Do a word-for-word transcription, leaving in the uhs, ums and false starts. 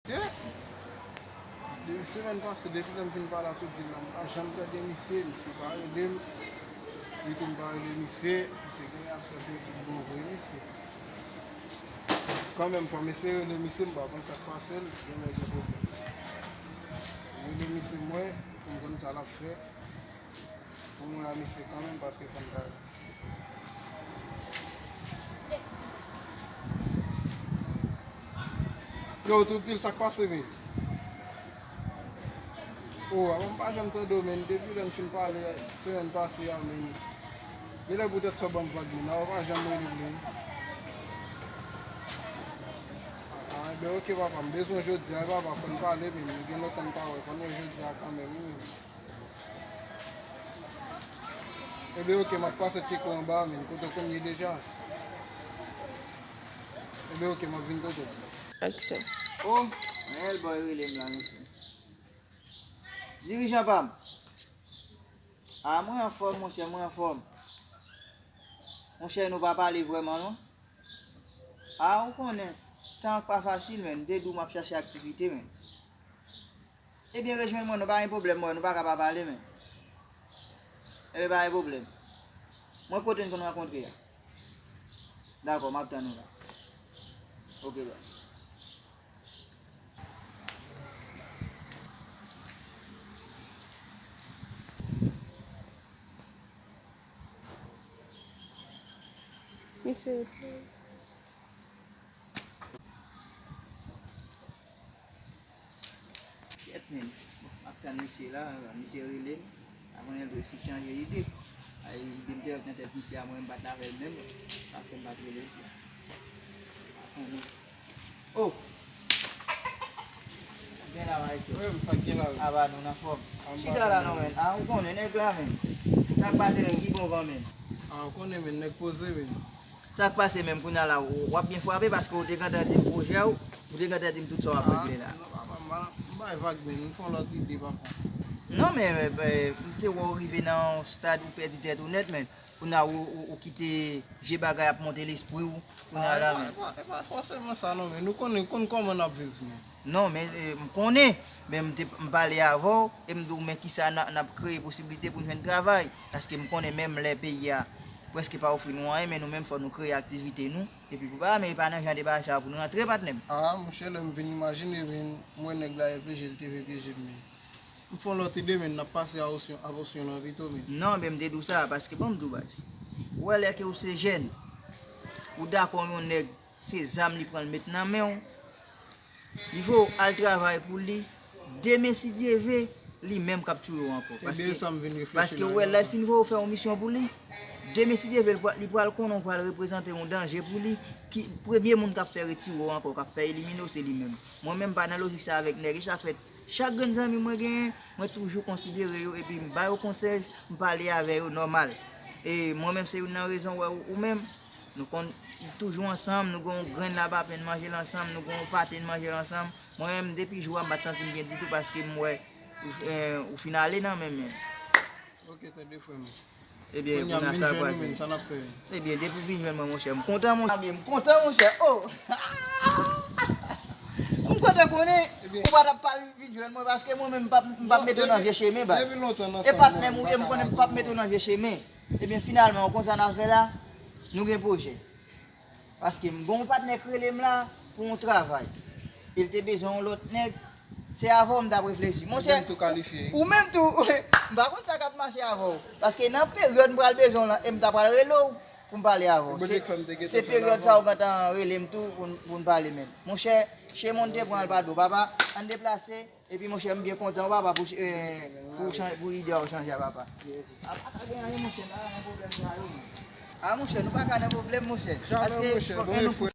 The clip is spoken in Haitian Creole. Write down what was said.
Depi semèn pase, depi lè m fin pale ak Odile la, m pa janm tande misye, misye pa rele m. Li tou m pa rele misye, misye genyen ap tande tout bon vre misye. Kanmenm, fò m eseye rele misye, m pa konn sa k pase l, gen lè gen pwoblèm. M rele misye mwen, pou m konn sa l ap fè. Pou mwen a misye kanmenm, paske fò m ta. Yo, Tout Vil, sa k pase, men? O, avan m pa janm tande w, men, depi lè n fin pale semèn pase a, men. Genlè poutèt sa w ban m vag, men, avan w pa janm rele m, men. A, a, enben, oke, papa, m bezwen w jodi a, papa, fò n pale, men, gen lontan m pa wè, fò n wè jodi a kanmenm, wi, men. Ebyen, oke, m ap pase tcheke w anba a, men, kote w konn ye deja. Ebyen, oke, m ap vin kote w. Aksyon. O, men Elboy rele m la, mesye. Dirijan pa m. A, mwen anfòm, monchè, mwen anfòm. Monchè, nou pa pale vrèman, non. A, ou konnen, tan an pa fasil, men. M te di w m ap chache aktivite, men. Ebyen, rejwenn mwen, nou pa gen pwoblèm, mwen, nou pa ka pa pale, men. Ebyen, pa gen pwoblèm. Mwen kote n konn rankontre a. Dakò, m ap tann ou la. Oke, baz. Misye reponn. Kèt, men. Bon, m ap tann misye la, misye rele m. Avan l tou, si chanje ide. Ay, ide m te wè nan tèt misye a, mwen, m pa t avè l menm. Sa fè m pa t rele l tou. Pa konnen. O! Gen la, maestro. Wi, m sa gen la, wi. Aba, nou nan fòm. Anba chita la, non, men. A, ou konnen nèg la, men. Sa k pase, men? Ki bon van, men? A, ou konnen, men, nèg poze, men. Sa k pase menm kounye a la, w, w ap byen frape paske w te gentan di m pwojè w, ou te gentan di m tout sa w ap regle la. A, non, papa, m pa, m bay vag, men, m fè yon lòt ide, papa. Non, men, eh, m te wè w rive nan yon stad ou pèdi tèt ou nèt, men. Kounye a, ou, ou, ou kite vye bagay ap monte lespri w, kounye a la, men. A, e pa, e pa, e pa fòseman sa, non, men. Nou konnen, konn kòman n ap viv, men. Non, men, eh, m konnen, men m te, m pale avè w, e m di w, men kisa n a, n ap kreye posiblite pou n jwenn travay. Paske m konnen menm lè peyi a prèske pa ofri nou anyen, men nou menm fò nou kreye aktivite nou. Epi pou pa, men e pa nan jan de bagay sa yo pou nou rantre, patnè m. A, monchè, lè m vin imajine, men m wè nèg la e pyeje l te vle pyeje m, men. M fè yon lòt ide, men n ap pase a opsyon, a opsyon lan pito, men. Non, men m te di w sa, paske ban m di w baz. Ou wè lè ke w se jèn, ou dakò yon nèg se zam li pran l met nan men w. Li voye w al travay pou li. Demen, si Dye ve, li menm k ap touye w ankò. Paske, paske ou wè, lè l fin voye w fè yon misyon pou li, demen, si Dye ve, li pral, li pral konnen w pral reprezante yon danje pou li. Ki, premye moun k ap fè retire w ankò, k ap fè elimine w, se li menm. Mwen menm, m pa nan lojik sa avèk nèg. E sa k fè, chak grenn zanmi mwen genyen, mwen toujou konsidere yo, epi m ba yo konsèy, m pale avè yo nòmal. E mwen menm, se youn nan rezon, wè, ou, ou menm, Nou konn toujou ansanm, nou gen yon grenn labapen n manje l ansanm, nou gen yon pate n manje l ansanm. Mwen menm, depi jou a, m pa t santi m byen ditou paske m wè ou, eh, ou fin ale nan men m. Ok, tande frè m. Ebyen, kounye a, kounye a, sa k pase? Ebyen, depi w vin jwenn mwen, monchè, m kontan, monchè. Ebyen, m kontan, monchè. Oh! M kontan konnen ou pa t ap pa vin jwenn mwen paske mwen menm, m p ap, m p ap mete w nan vye chemen, baz. E patnè m ou ye, m konnen m p ap mete w nan vye chemen. Ebyen, finalman, w konn sa n al fè la? Nou gen pwojè. Paske m gen yon patnè k rele m la pou yon travay. E l te bezwen yon lòt nèg. Se avè w m t ap reflechi. Monchè, ou menm tou, m pa konn sa k ap mache avè w. Paske nan peryòd m pral bezwen w lan, e m ta pral rele w pou m pale avè w. Se, se peryòd sa w gentan rele m tou pou n, pou n pale, men. Monchè, chemen w te pran l pa dlo, papa. Ann deplase. Epi, monchè, m byen kontan, papa, pou, eh, pou chan-, pou ide a w chanje a, papa. A, pa ka gen anyen, monchè, n pa ka nan pwoblèm sa yo, non. A, monchè, nou pa ka nan pwoblèm, monchè. Paske, fòk nou